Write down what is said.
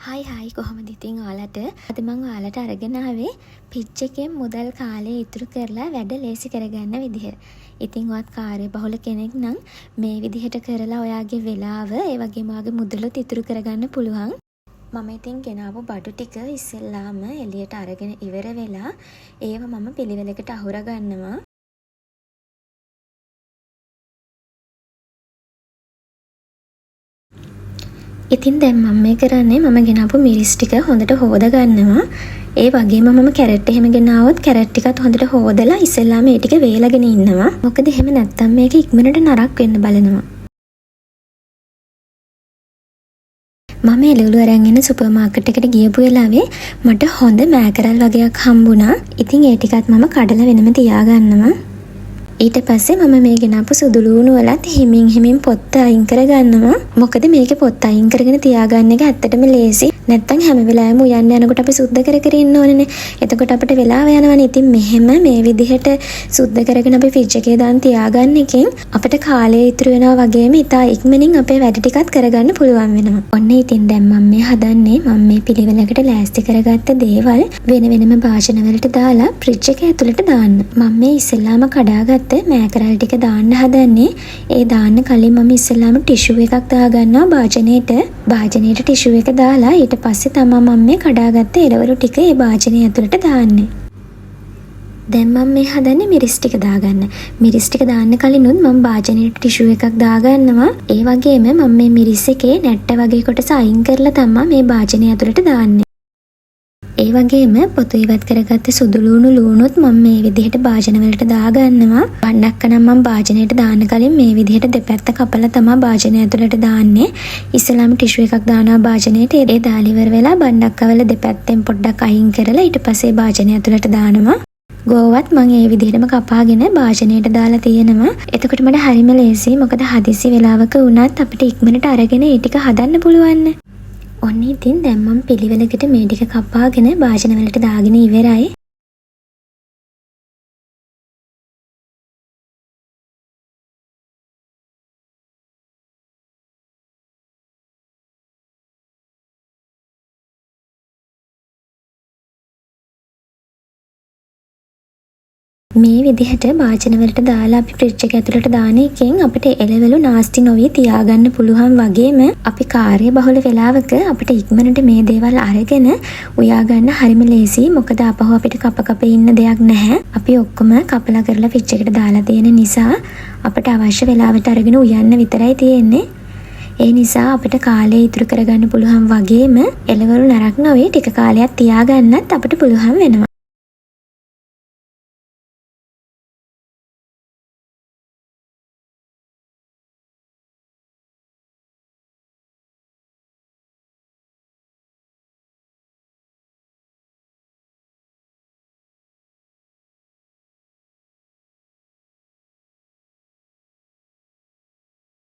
Hi hi, කොහොමද ඉතින් ඔයාලට? අද මං ඔයාලට අරගෙන ආවේ ෆ්‍රිජ් එකෙන් මුදල් කාලය ඉතුරු කරලා වැඩ ලේසි කරගන්න විදිහ. ඉතින් ඔයත් කාර්යබහුල කෙනෙක් නම් මේ විදිහට කරලා ඔයාගේ වෙලාව, ඒ වගේම ඔයාගේ මුදලුත් ඉතුරු කරගන්න පුළුවන්. මම ඉතින් ගෙනාවු බඩු ටික ඉස්සෙල්ලාම එළියට අරගෙන ඉවර වෙලා ඒව මම පිළිවෙලකට අහුරගන්නවා. ඉතින් දැන් මම මේ කරන්නේ මම ගෙනාපු මිරිස් ටික හොඳට හෝද ගන්නවා. ඒ වගේම මම කැරට් එහෙම ගෙනාවොත් කැරට් ටිකත් හොඳට හෝදලා ඉස්සෙල්ලාම ඒ ටික වේලාගෙන ඉන්නවා. මොකද එහෙම නැත්තම් මේක ඉක්මනට නරක් වෙන්න බලනවා. මම එළවලු අරන් එන්න සුපර් මාකට් එකට ගියපු වෙලාවේ මට හොඳ මෑකරල් වගයක් හම්බුණා. ඉතින් ඒ ටිකත් මම කඩලා වෙනම තියාගන්නවා. ඊට පස්සේ මම මේ ගෙනාපු සුදු ලූණු වලත් හිමින් හිමින් පොත්ත අයින් කරගන්නවා. මොකද මේකේ පොත්ත අයින් කරගෙන තියාගන්න එක ඇත්තටම ලේසි. නැත්තම් හැම වෙලාවෙම උයන්න යනකොට අපි සුද්ධ කර කර ඉන්න ඕනේනේ. එතකොට අපිට වෙලාව යනවනේ. ඉතින් මෙහෙම මේ විදිහට සුද්ධ කරගෙන අපි ෆ්‍රිජ් එකේ දාන් තියාගන්න එකෙන් අපිට කාලය ඉතුරු වෙනවා වගේම ඉතා ඉක්මනින් අපේ වැඩ ටිකත් කරගන්න පුළුවන් වෙනවා. ඔන්න ඉතින් දැන් මම මේ හදන්නේ මම මේ පිළිවෙලකට ලෑස්ති කරගත්ත දේවල් වෙන වෙනම භාජන වලට දාලා ෆ්‍රිජ් එක ඇතුළට දාන්න. මම මේ ඉස්සෙල්ලාම කඩාගත්ත මෑකරල් ටික දාන්න හදන්නේ. ඒ දාන්න කලින් මම ඉස්සෙල්ලාම ටිෂු එකක් දාගන්නවා භාජනේට. භාජනේට ටිෂු එක දාලා ඊට පස්සේ තමා මම මේ කඩාගත්ත එළවලු ටික ඒ භාජනය ඇතුළට දාන්නේ. දැන් මම මේ හදන්නේ මිරිස් ටික දාගන්න. මිරිස් ටික දාන්න කලිනුත් මම භාජනයට ටිෂු එකක් දාගන්නවා. ඒ වගේම මම මේ මිරිස් එකේ නැට්ට වගේ කොටස අයින් කරලා තමා මේ භාජනය ඇතුළට දාන්නේ. ඒ වගේම පොතු ඉවත් කරගත්ත සුදු ලූණු ලූණුත් මම මේ විදිහට භාජන වලට දාගන්නවා. බණ්ඩක්ක නම් මම භාජනයට දාන්න කලින් මේ විදිහට දෙපැත්ත කපලා තමා භාජනය ඇතුළට දාන්නේ. ඉස්සෙල්ලාම ටිෂු එකක් දානවා භාජනයට. ඒ දාලා ඉවර වෙලා බණ්ඩක්ක වල දෙපැත්තෙන් පොඩ්ඩක් අයින් කරලා ඊට පස්සේ භාජනය ඇතුළට දානවා. ගෝවත් මං ඒ විදිහටම කපාගෙන භාජනයට දාලා තියෙනවා. එතකොට මට හරිම ලේසියි. මොකද හදිසි වෙලාවක වුණත් අපිට ඉක්මනට අරගෙන ඒ ටික හදන්න පුළුවන්. ඔන්න ඉතින් දැන් මම පිළිවෙලකට මේ ටික කපාගෙන භාජන වලට දාගෙන ඉවරයි. මේ විදිහට භාජන වලට දාලා අපි ෆ්‍රිජ් එක ඇතුළට දාන එකෙන් අපිට එළවලු නාස්ති නොවී තියාගන්න පුළුවන් වගේම අපි කාර්ය බහුල වෙලාවක අපිට ඉක්මනට මේ දේවල් අරගෙන උයා ගන්න හරිම ලේසියි. මොකද ආපහු අපිට කප කප ඉන්න දෙයක් නැහැ. අපි ඔක්කොම කපලා කරලා ෆ්‍රිජ් එකට දාලා තියෙන නිසා අපිට අවශ්‍ය වෙලාවට අරගෙන උයන්න විතරයි තියෙන්නේ. ඒ නිසා අපිට කාලය ඉතුරු කරගන්න පුළුවන් වගේම එළවලු නරක් නොවී ටික කාලයක් තියාගන්නත් අපිට පුළුවන් වෙනවා.